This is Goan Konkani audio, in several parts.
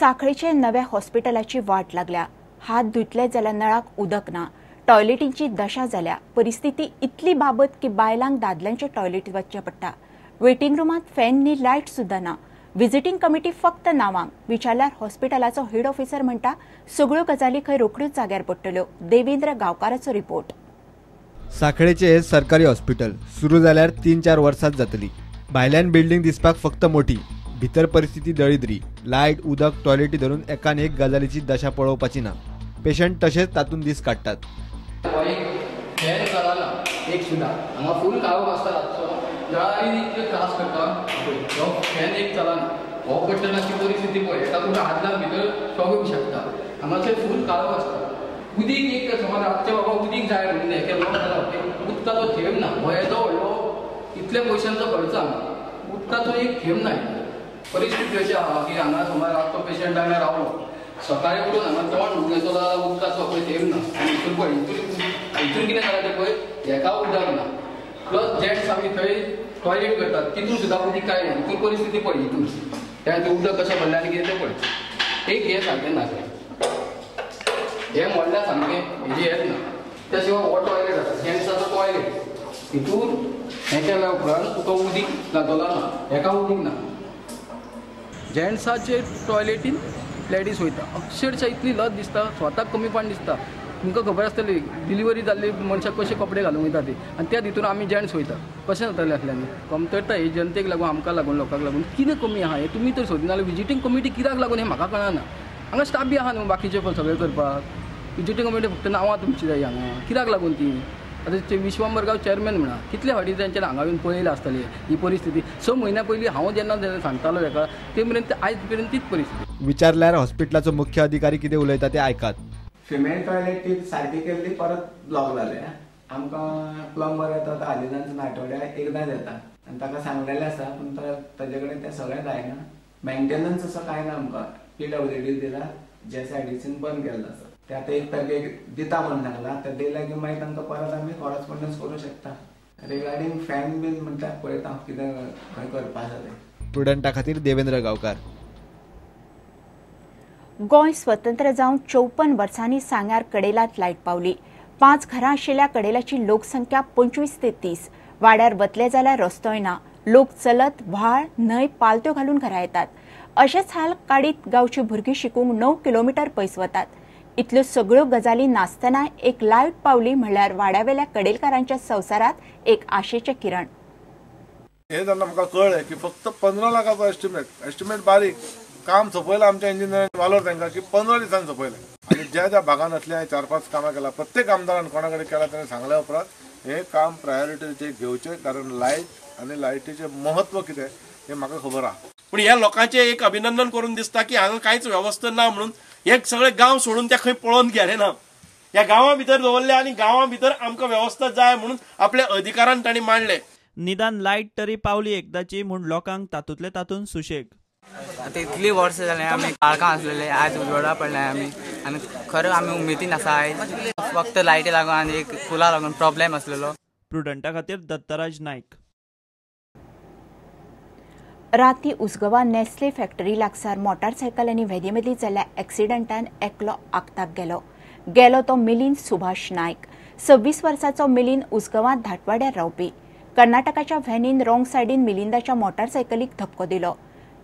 सांखळेचे नव्या हॉस्पिटलाची वाट लागल्या. हात धुतले जाल्यार नळाक उदक ना, टॉयलेटींची दशा जाल्या. परिस्थिती इतली बाबत की बायलांक दादल्यांचे टॉयलेट वचचें पडटा. वेटिंग रुमांत फॅन नी लायट सुद्दां ना. विजिटींग कमिटी फक्त नांवांक. विचारल्यार हॉस्पिटलाचो हेड ऑफिसर म्हणटा सगळ्यो गजाली खंय रोखड्योच जाग्यार पडटल्यो. देवेंद्र गांवकाराचो रिपोर्ट. सांखळेचे हे सरकारी हॉस्पिटल सुरू जाल्यार 3-4 वर्सां जातली. भायल्यान बिल्डिंग दिसपाक फक्त मोठी, भितर परिस्थिती दळिद्री. लायट, उदक, टॉयलेटी धरून एकान एक गजालीची दशा पळोवपाची ना. पेशंट तशेंच तातूंत दीस काडटात. फॅन चलना एक सुद्दां, हांगा फूल काळोख आसता रातचो, जळारी इतले त्रास करता. हो फॅन एक चलना, हो पडटना परिस्थिती पळय, एका तुका हात लावन भितर शॉक येवंक शकता. हांगासर फूल काळोख आसता. उदीक एक समज रातचें बाबा उदीक जाय म्हणून हें केलो जाल्यार उदकाचो थेंब ना. हो येदो व्हडलो इतले पयशांचो खर्च हांगा, उदकाचो एक थेंब ना. परिस्थिती अशी आहा की हांगा समज रातचो पेशंट हांगा रावलो, सकाळी उठून हांगा तोंड धुवून येतलो जाल्यार उदकाचो पळय थेंब ना. आनी हितून पळय हितून कितें जालां तें पळय, हेका उदक ना. प्लस जेंट्स आमी थंय टॉयलेट करतात, तितून सुद्दां उदीक कांय ना. हितून परिस्थिती पळय, हितून त्या उदक कशें पडलें आनी कितें तें पळय. एक हें सारकें ना, हें मोडल्यार सामकें हेजी हेंच ना. त्या शिवाय हो टॉयलेट आसा, जेंट्साचो टॉयलेट, हितून हें केल्या उपरांत तुका उदीक लागतलो ना, हेका उदीक ना. जेंट्साचे टॉयलेटीन लेडीज वयता, अक्षरशा इतली लज दिसता, स्वताक कमीपण दिसता. तुमकां खबर आसतली डिलिव्हरी जाल्ली मनशाक कशे कपडे घालूंक वयता ते, आनी त्या हितून आमी जेंट्स वयता, कशें जातलें आसल्यांनी. कमतरता ही जनतेक लागून, आमकां लागून, लोकांक लागून कितें कमी आहा हें तुमी तर सोदिना. जाल्यार विजिटींग कमिटी कित्याक लागून हें म्हाका कळना. हांगा स्टाफ बी आहा न्हू बाकीचे पण सगळें करपाक. विजिटींग कमिटी फक्त नांवां तुमची जाय हांगा, कित्याक लागून ती. आतां विश्वंबर गांव चेअरमॅन म्हणा कितले फावटी तेंच्यानी हांगा येवन पळयलें आसतलें ही परिस्थिती. 6 म्हयन्या पयलीं हांव जेन्ना सांगतालो तेका, ते मेरेन आयज मेरेन तीच परिस्थिती. विचारल्यार हॉस्पिटलाचो मुख्य अधिकारी कितें उलयता ते आयकात. फिमेल टॉयलेट ती सारकी केल्ली परत ब्लॉक जाले. आमकां प्लंबर येता तो हालिदांसून आठवड्याक एकदां येता आनी ताका सांगलेलें आसा, पूण ताजे कडेन तें सगळें जायना. मेंटेनन्स असो कांय ना आमकां. पीडब्ल्यूडी दिला, जे सायडीसून बंद केल्लो आसा ते आतां 1 तारखेक दिता म्हूण सांगला. ते दिले की मागीर तांकां परत आमी कॉरस्पोंडन्स करूं शकता. रिगार्डींग फॅन बीन म्हणटा पळयता कितें खंय करपा आसा तें. प्रुडंटा खातीर देवेंद्र गांवकार. गोंय स्वतंत्र जावन 54 वर्सांनी सांग्यार कडेलांत लायट पावली. 5 घरां आशिल्ल्या कडेलाची लोकसंख्या 25 ते 30. वाड्यार वतले जाल्यार रस्तोय ना. लोक चलत व्हाळ न्हंय पालत्यो घालून घरा येतात. अशेच हाल काडीत गांवची भुरगीं शिकूंक 9 किलोमिटर पयस वतात. इतल्यो सगळ्यो गजाली नासतना एक लायट पावली म्हणल्यार वाड्यावेल्या कडेलकारांच्या संवसारात एक आशेचें किरण. हे जेन्ना म्हाका कळ्ळें की फक्त 15 लाखाचो एस्टिमेट, एस्टिमेट बारीक काम सोंपयलां आमच्या इंजिनियरान वालोर तांकां की 15 दिसांनी सोंपयलें. आनी ज्या ज्या भागान असले 4-5 कामां केला, प्रत्येक आमदारान कोणा कडेन केला ताणें सांगल्या उपरांत हें काम प्रायोरिटीचेर घेवचें, कारण लायट आनी लायटीचें म्हत्व कितें हें म्हाका खबर आहा. पूण ह्या लोकांचें एक अभिनंदन करून दिसता की हांगा कांयच वेवस्था ना म्हणून हे सगळे गांव सोडून ते खंय पळोवन गेले ना. ह्या गांवा भितर दवरले आनी गांवा भितर आमकां वेवस्था जाय म्हणून आपल्या अधिकारान तांणी मांडले. निदान लायट तरी पावली एकदाची म्हूण लोकांक तातूंतले तातूंत सुशेग. आतां इतली वर्सां जालीं आमी काळखां आसलेले, आयज उजवाडा पडले आमी, आनी खरें आमी उमेदीन आसा. आयज फक्त लायटी लागून आनी एक पुला लागून प्रॉब्लेम आसलेलो. प्रुडंटा खातीर दत्तराज नायक. राती उसगवा नेस्ले फॅक्टरी लागसार मोटारसायकल आनी व्हॅनी मदीं जाल्ल्या एक्सिडंटान एकलो आक्ताक गेलो. गेलो तो मिलिंद सुभाष नायक. 26 वर्साचो मिलिंद उसगवांत धाटवाड्यार रावपी. कर्नाटकाच्या व्हॅनीन रॉंग सायडीन मिलिंदाच्या मोटारसायकलीक धपको दिलो.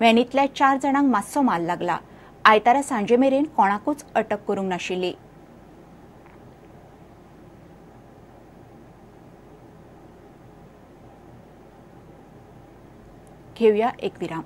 व्हॅनींतल्या 4 जाणांक मातसो माल लागला. आयतारा सांजे मेरेन कोणाकूच अटक करूंक नाशिल्ली. घेऊया एक विराम.